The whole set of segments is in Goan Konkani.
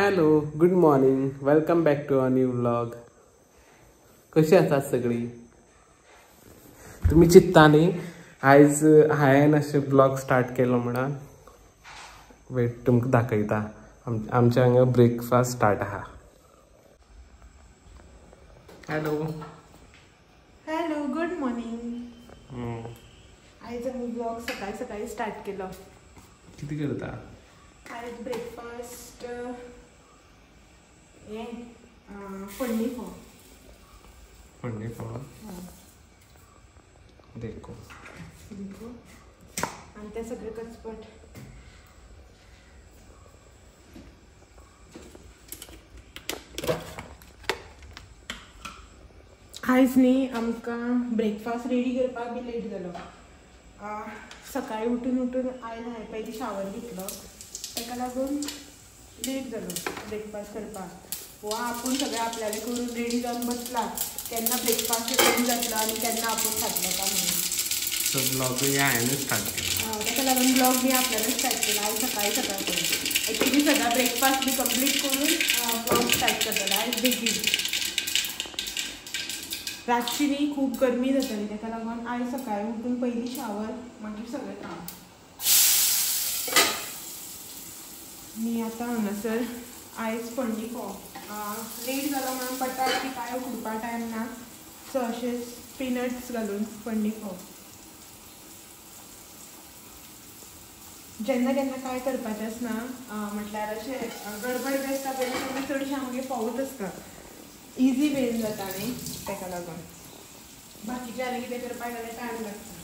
Hello, good morning, welcome back to our new vlog. कशी आसात सगळी? तुम्ही चिंता न्ही, आयज हांवें अशें ब्लॉग स्टार्ट केलो म्हणून वेट तुमकां दाखयता. आमच्या हांगा ब्रेकफास्ट स्टार्ट आहा. Hello hello, good morning. आयज आमी ब्लॉग सकाळी सकाळी स्टार्ट केलो. कितें करता? आयज ब्रेकफास्ट हे फोडणी फोव. फोडणी फोव देखो देखो आनी ते सगळे कचपट. आयज न्ही आमकां ब्रेकफास्ट रेडी करपाक बी लेट जालो. सकाळी उठून उठून आयज हांवें पयलीं शावर घेतलो, ताका लागून लेट जालो ब्रेकफास्ट करपाक. हो आपूण सगळें आपल्याले करून रेडी जावन बसला केन्ना ब्रेकफास्ट रेडी जातलो आनी केन्ना आपूण खातलो का म्हणून. सो ब्लॉगूय हांवें स्टार्ट केलो, ताका लागून ब्लॉग बी आपल्यानूच स्टार्ट केला आयज सकाळी सकाळी करून. एक्चुली सगळा ब्रेकफास्ट बी कंप्लीट करून ब्लॉग स्टार्ट करतलो आयज बेगीन. रातची न्ही खूब गरमी जाताली, ताका लागून आयज सकाळी उठून पयलीं शावर, मागीर सगळें काम. आनी आतां हांगासर आयज फोडणी फोव लेट जालो म्हणून बटाट बी कांय उकडपा टायम ना, सो अशेंच पिनट्स घालून फोडणी फोव. जेन्ना केन्ना कांय करपाचें आसना म्हटल्यार अशें गडबड बी आसता पळय, तेन्ना चडशें आमगेर फोवूच आसता. इजी वेन जाता न्ही, ताका लागून बाकीचें आनी कितें करपाक जाल्यार टायम लागता.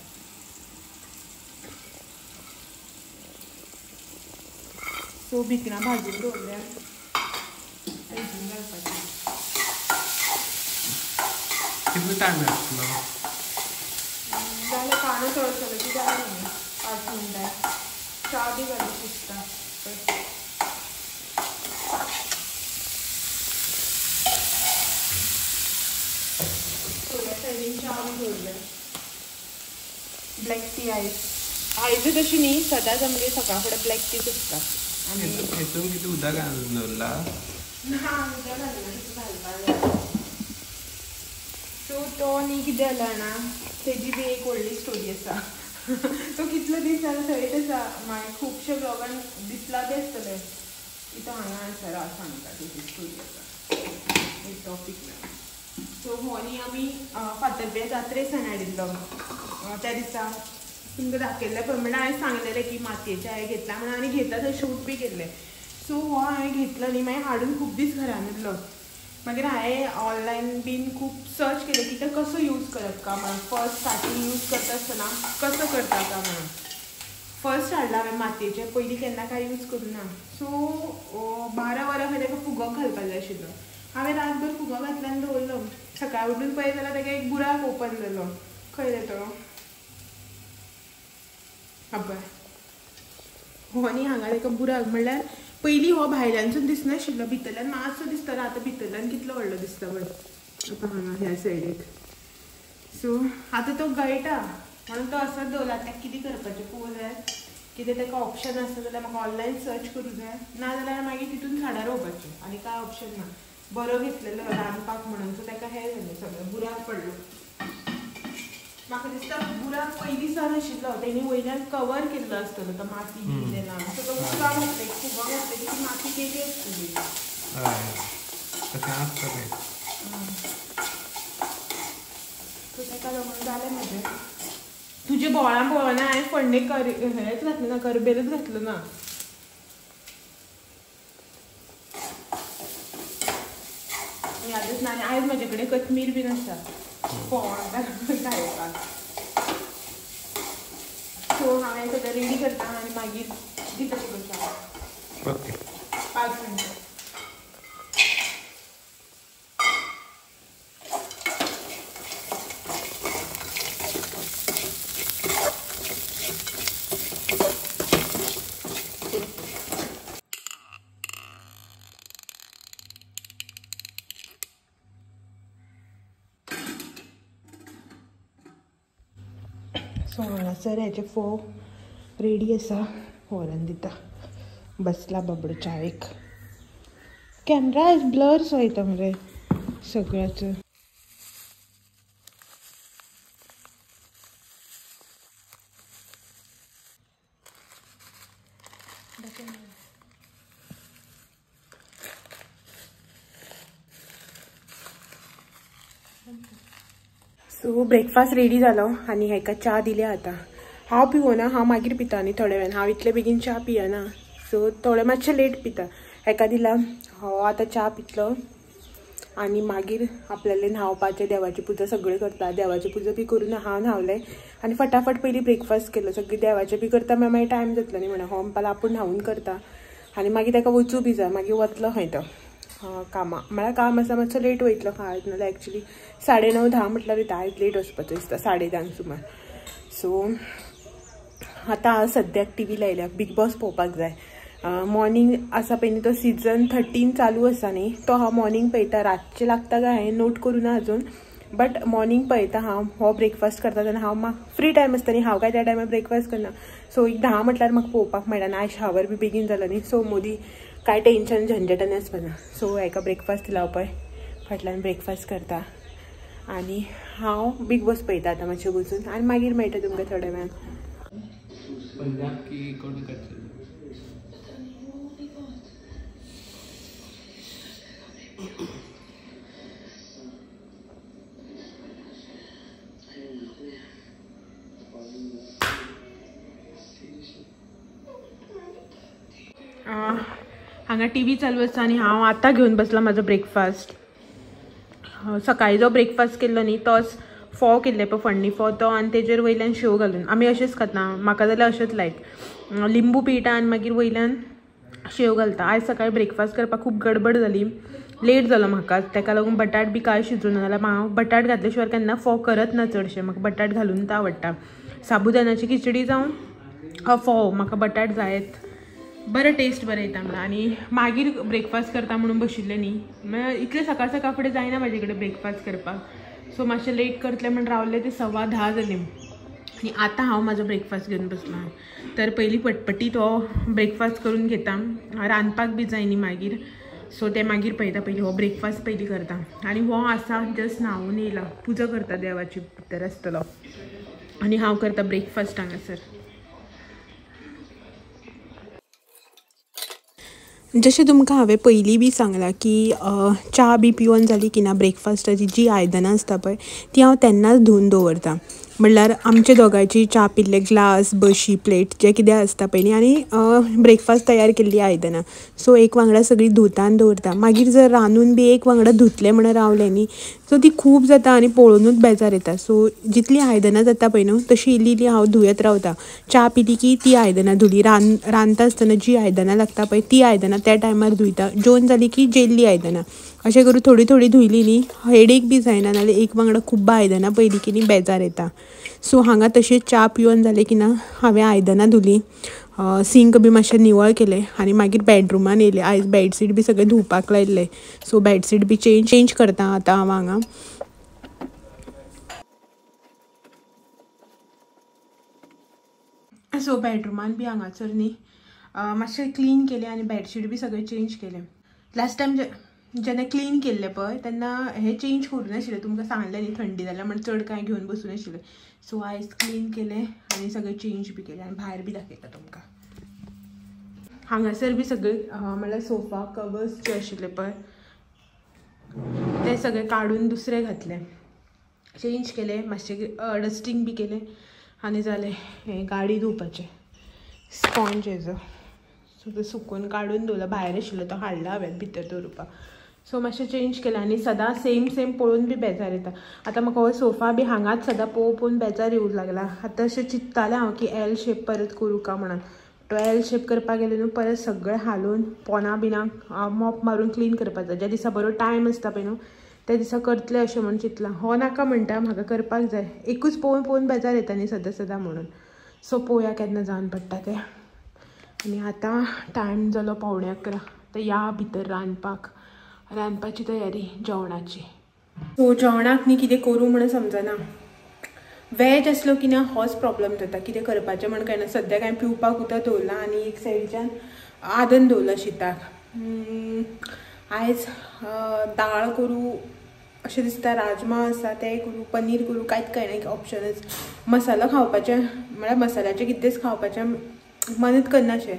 सो भिकणां भाजून दवरल्या, हितून घालपाचें. कितलो टायम लागतलो? जालें कांदो तळटलो की जालें न्ही 5 मिनटां. च्या बी घालूंक दिसता. सायडीन च्या बी दवरल्या. ब्लॅक टी आयज आयजूच अशी न्ही, सदांच आमगेर सकाळ फुडें ब्लॅक टीच आसता. आनी हितून कितें उदक घालून दवरला? ना, उदक घालना, तितून घालपाक जाय. सो तो न्ही कितें जाला जाणा, तेजी बी एक व्हडली स्टोरी आसा. तो कितलो दीस जालो थंयच आसा, मागीर खुबशे ब्लॉगान दिसला बी आसतलें की तो हांगा आसा. राव सांगता तेजी स्टोरी आसा, एक टॉपीक मेळ्ळो. सो हो न्ही आमी फातर्प्या जात्रे सान हाडिल्लो. त्या दिसा तुमकां दाखयल्लें पळय, म्हणल्यार हांवें सांगलेलें की मातयेचें हांवें घेतला म्हणून, आनी घेतला थंय शूट बी केल्लें. सो हो हांवें घेतलो न्ही, मागीर हाडून खूब दीस घरान उरलो. मागीर हांवें ऑनलायन बीन खूब सर्च केलें की तो कसो यूज करप का म्हणून. फर्स्ट स्टार्टींग यूज करता आसतना कसो करता का म्हणून. फर्स्ट हाडला हांवें मातयेचें, पयलीं केन्ना कांय यूज करूं ना. सो 12 वरां खंय ताका फुगोवंक घालपाक जाय आशिल्लो. हांवें रातभर फुगो घातला आनी दवरलो. सकाळी उठून पळयत जाल्यार ताका एक बुराक ओपन जालो. खंय रे तो? पळय हो न्ही हांगा ताका बुराक, म्हणल्यार पयलीं हो भायल्यानसून दिसनाशिल्लो, भितरल्यान मातसो दिसतालो. आतां भितरल्यान कितलो व्हडलो दिसता पळय आतां हांगा ह्या सायडीक. सो आतां तो गळटा म्हणून तो असोच दवरला. ताका कितें करपाचें पळोवंक जाय, कितें ताका ऑप्शन आसा जाल्यार म्हाका ऑनलायन सर्च करूं जाय, ना जाल्यार मागीर तितून झाडां रोवपाचें आनी कांय ऑप्शन ना. बरो घेतलेलो रांदपाक म्हणून, सो ताका हें जालें सगळें बुराक पडलो. म्हाका दिसता बुराक पयलीं सावन आशिल्लो, तेणी वयल्यान कवर केल्लो आसतलो तो माती कितें लावन. सो तो उदकां घातलें, फुगां घातलें की ती माती गेली आसतली. सो ताका लागून जालें म्हजें. तुजे बोळां बोळां हांवें फोडणे हेंच घातलें ना, करबेलच घातलो ना. यादच ना. आनी आयज म्हजे कडेन कोथमीर बीन आसा फोवाक घालपाक. सो हांवें सगळें रेडी करता आनी मागीर दिता तुका. ओके, 5 मिनटां. सो हांगासर हेजे फोव रेडी आसा, व्हरून दिता. बसला बाबडो चायेक. कॅमरा आयज ब्लर सो येता मरे सगळ्याचो. सो ब्रेकफास्ट रेडी जालो आनी हेका च्या दिल्या आतां. हांव पिवना, हांव मागीर पिता न्ही थोड्या वेळान. हांव इतले बेगीन च्या पियना, सो थोडे मातशें लेट पिता. हेका दिला, हो आतां च्या पितलो आनी मागीर आपल्याले न्हांवपाचें, देवाची पुजा सगळें करता. देवाची पुजा बी करून हांव न्हांवलें आनी फटाफट पयलीं ब्रेकफास्ट केलो. सगळीं देवाचें बी करता मागीर टायम जातलो न्ही म्हणून हो म्हणपाक आपूण न्हांवून करता आनी मागीर ताका वचूं बी जाय. मागीर वतलो खंय तो कामां, म्हळ्यार काम आसा मातसो लेट वयतलो. आयज नाल्यार एक्चुली 9:30 10 म्हटल्यार वयता, आयज लेट वचपाचो दिसता 10:30 सुमार. सो आतां हांव सद्याक टी व्ही लायल्या, बीग बॉस पळोवपाक जाय. मॉर्निंग आसा पळय न्ही तो सिजन 13 चालू आसा न्ही, तो हांव मॉर्निंग पळयता. रातचें लागता काय हांवें नोट करूं ना अजून, बट मॉर्निंग पळयता हांव. हो ब्रेकफास्ट करता तेन्ना हांव फ्री टायम आसता न्ही, हांव काय त्या टायमार ब्रेकफास्ट करना. सो एक 10 म्हटल्यार म्हाका पळोवपाक मेळटा. आनी आयज शावर बी बेगीन जालो न्ही, सो मोदी कांय टेंशन झंझटन आसपाना. सो हेका ब्रेकफास्ट दिला पळय, फाटल्यान ब्रेकफास्ट करता आनी हांव बीग बॉस पळयता आतां मातशें बसून आनी मागीर मेळटा तुमकां थोड्या वेळान. पंजाब की कोण करचें? हांगा टी व्ही चालू आसा आनी हांव आतां घेवन बसलां म्हाजो ब्रेकफास्ट. सकाळीं जो ब्रेकफास्ट केल्लो न्ही तोच फोव केल्ले पळय, फण्णी फोव तो, आनी तेजेर वयल्यान शेव घालून. आमी अशेंच खाता, म्हाका जाल्यार अशेंच लायक लिंबू पियटा आनी मागीर वयल्यान शेव घालता. आयज सकाळीं ब्रेकफास्ट करपाक खूब गडबड जाली, लेट जालो म्हाका, ताका लागून बटाट बी कांय शिजूना जाल्यार हांव बटाट घातले शिवाय केन्ना फोव करत ना चडशें. म्हाका बटाट घालून तो आवडटा. साबुदानाची खिचडी जावं फोव, म्हाका बटाट जायत, बरें टेस्ट बरें येता म्हणून. आनी मागीर ब्रेकफास्ट करता म्हणून बशिल्लें न्ही, म्हळ्यार इतलें सकाळ सकाळ फुडें जायना म्हाजे कडेन ब्रेकफास्ट करपाक. सो मातशें लेट करतलें म्हण रावलें, ते 10:15 जालीं आनी आतां हांव म्हाजो ब्रेकफास्ट घेवन बसलां. तर पयलीं पटपटी तो ब्रेकफास्ट करून घेता, रांदपाक बी जाय न्ही मागीर. सो तें मागीर पळयता, पयलीं हो ब्रेकफास्ट पयलीं करता. आनी हो आसा जस्ट न्हांवून येयला, पुजा करता देवाची भितर आसतलो आनी हांव करता ब्रेकफास्ट हांगासर. जशें तुमकां हांवें पयलीं बी सांगलां की च्या बी पिवन जाली की ना ब्रेकफास्टाची जी आयदनां आसता पळय ती हांव तेन्नाच धुवन दवरता. म्हणल्यार आमचे दोगांयची च्या पिल्ले ग्लास, बशी, प्लेट जे कितें आसता पळय न्ही, आनी ब्रेकफास्ट तयार केल्ली आयदनां, सो एक वांगडा सगळीं धुता आनी दवरता. मागीर जर रांदून बी एक वांगडा धुतलें म्हणून रावलें न्ही, सो ती खूब जाता आनी पळोवनूच बेजार येता. सो जितलीं आयदनां जाता पळय न्हू तशी इल्ली इल्ली हांव धुयत रावता. च्या पिली की ती आयदनां धुली, रांदता आसतना जी आयदनां लागता पळय ती आयदनां त्या टायमार धुयता, जेवन जाली की जेल्ली आयदनां, अशें करून थोडी थोडी धुयली न्ही हेडेक बी जायना, नाल्यार एक वांगडा खूब आयदनां पळयली की न्ही बेजार येता. सो हांगा तशें च्या पिवन जालें की ना हांवें आयदनां धुली, सिंक बी मातशें निवळ केलें आनी मागीर बेडरुमान येयलें. आयज बेडशीट बी सगळें धुवपाक लायिल्लें, सो बेडशीट बी चेंज करता आतां हांव हांगा. सो बेडरुमान बी हांगासर न्ही मातशें क्लीन केलें आनी बेडशीट बी सगळें चेंज केलें. लास्ट टायम जेन्ना क्लीन केल्लें पळय तेन्ना हें चेंज करूं नाशिल्लें, तुमकां सांगलें न्ही थंडी जाल्या म्हण चड कांय घेवन बसूं नाशिल्लें. सो आयज क्लीन केलें आनी सगळें चेंज बी केलें आनी भायर बी दाखयता तुमकां. हांगासर बी सगळे म्हणल्यार सोफा कवर्स जे आशिल्ले पळय ते सगळे काडून दुसरे घातले, चेंज केले, मातशें डस्टींग बी केलें आनी जालें. हें गाडी धुवपाचें स्पॉन्ज हेजो, सो तो सुकोवन काडून दवरला, भायर आशिल्लो तो हाडला हांवें भितर दवरुपाक. सो मातशें चेंज केलें आनी सदां सेम सेम पळोवन बी बेजार येता. आतां म्हाका हो सोफा बी हांगाच सदां पळोवन पळोवन बेजार येवंक लागला. आतां अशें चिंत्तालें हांव की एल शेप परत करूं काय म्हणून. तो एल शेप करपाक गेलें न्हू परत सगळें हालोवन पोना बिना मॉप मारून क्लीन करपाक जाय. ज्या दिसा बरो टायम आसता पळय न्हू त्या दिसा करतलें अशें म्हूण चिंतलां. हो नाका म्हणटा, म्हाका करपाक जाय, एकूच पळोवन पळोवन बेजार येता न्ही सदां सदां म्हणून. सो पळोवया केन्ना जावन पडटा तें. आनी आतां टायम जालो 10:45, आतां या भितर रांदपाक, रांदपाची तयारी जेवणाची. सो जेवणाक न्ही कितें करूं म्हणून समजना. वेज आसलो की ना होच प्रॉब्लम जाता, कितें करपाचें म्हण कळना. सद्याक हांवें पिवपाक उदक दवरलां आनी एक सायडीच्यान आदन दवरलां शिताक. आयज दाळ करूं अशें दिसता, राजमा आसा ते करूं, पनीर करूं, कांयच कांय ना ऑप्शनच. मसालो खावपाचें म्हळ्यार मसाल्याचें कितेंच खावपाचें मनच करनाशें.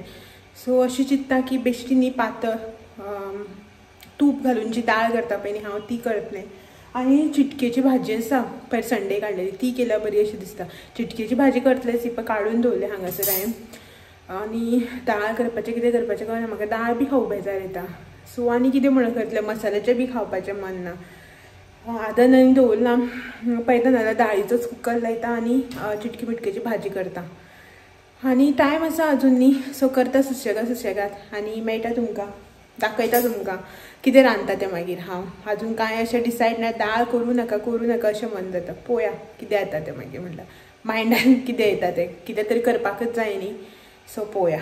सो अशें चिंत्ता की बेश्टी न्ही पातळ तूप घालून जी दाळ करता पळय न्ही हांव ती करतलें. आनी चिटकेची भाजी आसा पयर संडे काडलेली ती केल्यार बरी अशी दिसता. चिटकेची भाजी करतलेच ही पळय काडून दवरले हांगासर हांवें. आनी दाळ करपाचें कितें करपाचें कळना म्हाका, दाळ बी खावंक बेजार येता. सो आनी कितें म्हणून करतलें, मसाल्याचें बी खावपाचें मन ना. आदन आनी दवरलां पळयता नाजाल्यार दाळीचोच कुकर लायता आनी चिटकी मिटकेची भाजी करता. आनी टायम आसा अजून न्ही, सो करता सुशेगाद सुशेगाद आनी मेळटा तुमकां, दाखयता तुमकां कितें रांदता तें मागीर. हांव अजून कांय अशें डिसायड ना, दाळ करूं नाका करूं नाका अशें मन जाता. पळोवया कितें जाता तें मागीर, म्हणल्यार मायंडान कितें येता तें, कितें तरी करपाकच जाय न्ही, सो पळोवया.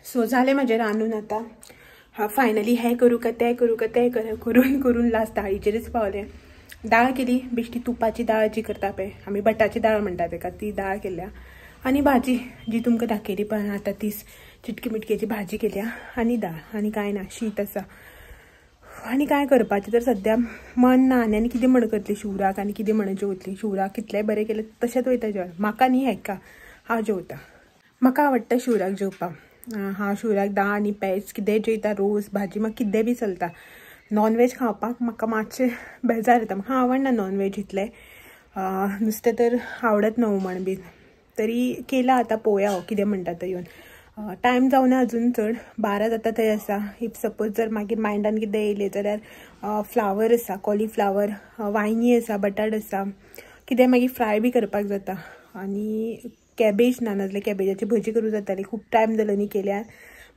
सो जालें म्हाजें रांदून आतां. फायनली हें करूं का तें करूं का तें करून करून लास्ट दाळीचेरच पावलें. दाळ केली बेश्टी तुपाची दाळ जी करता पळय आमी, बटाची दाळ म्हणटा तेका, ती दाळ केल्या. आनी भाजी जी तुमकां दाखयली पळय आतां तीच चिटकी मिटकेची भाजी केल्या आनी दाळ आनी कांय ना. शीत आसा आनी काय करपाचें तर सद्या मन ना. आनी आनी कितें म्हण करतली शिवराक आनी कितें म्हण जेवतली. शिवराक कितलेंय बरें केलें तशेंच वयता जेवण. म्हाका न्ही हेका हांव जेवता, म्हाका आवडटा शिवराक जेवपाक. हांव शिवराक दाळ आनी पेज कितेंय जेयता, रोस भाजी म्हाका कितेंय बी चलता. नॉनवेज खावपाक म्हाका मातशें बेजार येता, म्हाका आवडना नॉनवेज इतलें. नुस्तें तर आवडत ना हुमण बीन, तरी केलां आतां पळोवया हो कितें म्हणटा तें येवन. टायम जावना अजून चड, 12 जाता थंय आसा. If suppose जर मागीर मायंडान कितें येयलें जाल्यार फ्लावर आसा, कॉलीफ्लावर, वांयगीं आसा, बटाट आसा, कितें मागीर फ्राय बी करपाक जाता. आनी कॅबेज ना नासल्यार कॅबेजाची भजी करूं जाताली, खूब टायम जालो न्ही केल्यार.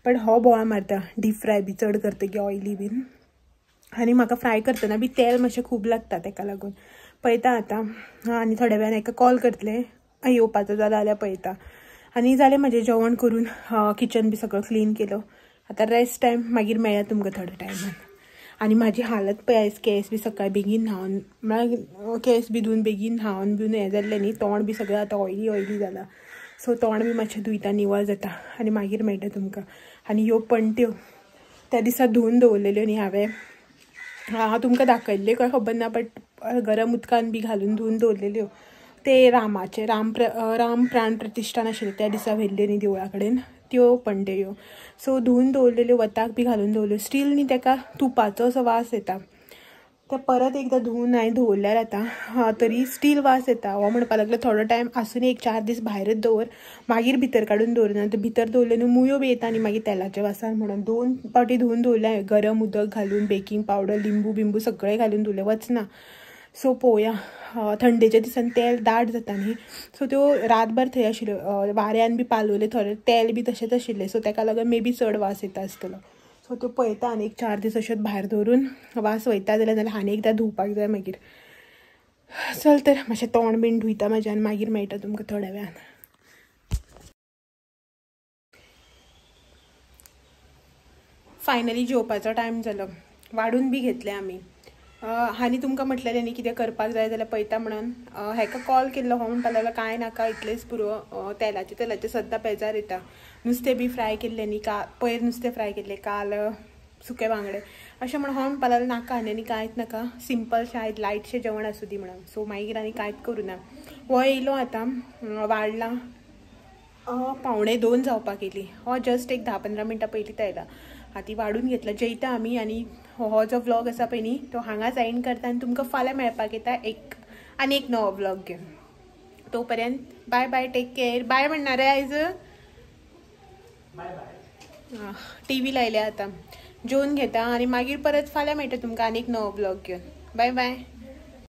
पण हो बोवाळ मारता डीप फ्राय बी चड करतकीर ऑयली बीन. आनी म्हाका फ्राय करतना बी तेल मातशें खूब लागता, तेका लागून पळयता आतां. आनी थोड्या वेळान एका कॉल करतलें येवपाचो जाला जाल्यार पळयता. आनी जालें म्हाजें जेवण करून, किचन बी सगळं क्लीन केलो. आतां रेस्ट टायम, मागीर मेळया तुमकां थोड्या टायमान. आनी म्हाजी हालत पळय आयज, केंस बी सकाळी बेगीन न्हावन, म्हळ्यार केंस बी धुवन बेगीन न्हावन बिवन हें जाल्लें न्ही, तोंड बी सगळें आतां ऑयली ऑयली जालां. सो तोंड बी मातशें धुयता, निवळ जाता आनी मागीर मेळटा तुमकां. आनी ह्यो पणट्यो त्या दिसा धुवन दवरलेल्यो न्ही हांवें, हांव तुमकां दाखयल्ल्यो काय खबर ना, बट गरम उदकान बी घालून धुवन दवरलेल्यो. ते रामाचे राम प्राण प्रतिश्ठान आशिल्लें त्या दिसा व्हेल्ल्यो न्ही देवळा कडेन, त्यो पणट्यो. सो धुवन दवरलेल्यो, वताक बी घालून दवरल्यो, स्टील न्ही तेका तुपाचो असो वास येता. ते परत एकदां धुवन हांवें दवरल्यार आतां तरी स्टील वास येता. हो म्हणपाक लागलो थोडो टायम आसून एक 4 दीस भायरच दवर, मागीर भितर काडून दवरना. तर भितर दवरलें न्हू मुयो बी येता न्ही मागीर तेलाच्या वासान म्हणून 2 फावटी धुवन दवरलें हांवें, गरम उदक घालून, बेकींग पावडर, लिंबू बिंबू सगळें घालून धुवलें, वचना. सो पळोवया, थंडेच्या दिसान तेल दाट जाता न्ही, सो त्यो रातभर थंय आशिल्ल्यो, वाऱ्यान बी पालवलें थोडें, तेल बी तशेंच आशिल्लें. सो तेका लागून मे बी चड वास येता आसतलो. सो त्यो पळयता आनी एक 4 दीस अशेंच भायर दवरून वास वयता जाल्यार जाल्यार आनी एकदां धुवपाक जाय मागीर. चल तर मातशें तोंड बीन धुयता म्हाजें आनी मागीर मेळटा तुमकां थोड्या वेळान. फायनली जेवपाचो टायम जालो, वाडून बी घेतलें आमी. आनी तुमकां म्हटलेलें न्ही कितें करपाक जाय जाल्यार पळयता म्हणून. हेका कॉल केल्लो, हो म्हणपाक लागलो कांय नाका इतलेंच पुरो, तेलाचें तेलाचें सद्दां बेजार येता. नुस्तें बी फ्राय केल्लें न्ही का पयर, नुस्तें फ्राय केल्लें काल, सुके बांगडे अशें म्हण हो म्हणपाक लागलो नाका आनी आनी कांयच नाका, सिंपलशें आयज लायटशें जेवण आसूं दी म्हणून. सो मागीर आनी कांयच करूं ना. हो येयलो आतां, वाडला 1:45 जावपाक येयली, हो जस्ट एक 10-15 मिनटां पयलींच आयला. आतां वाडून घेतला, जेयता आमी. आनी हो जो व्लॉग आसा पळय न्ही तो हांगाच एंड करता आनी तुमकां फाल्यां मेळपाक येता एक आनी एक नवो व्लॉग घेवन. तो पर्यंत bye bye, take care. Bye म्हणणार रे आयज, टी व्ही लायल्या आतां, जेवन घेता आनी मागीर परत फाल्यां मेळटा तुमकां आनी एक नवो व्लॉग घेवन. Bye bye.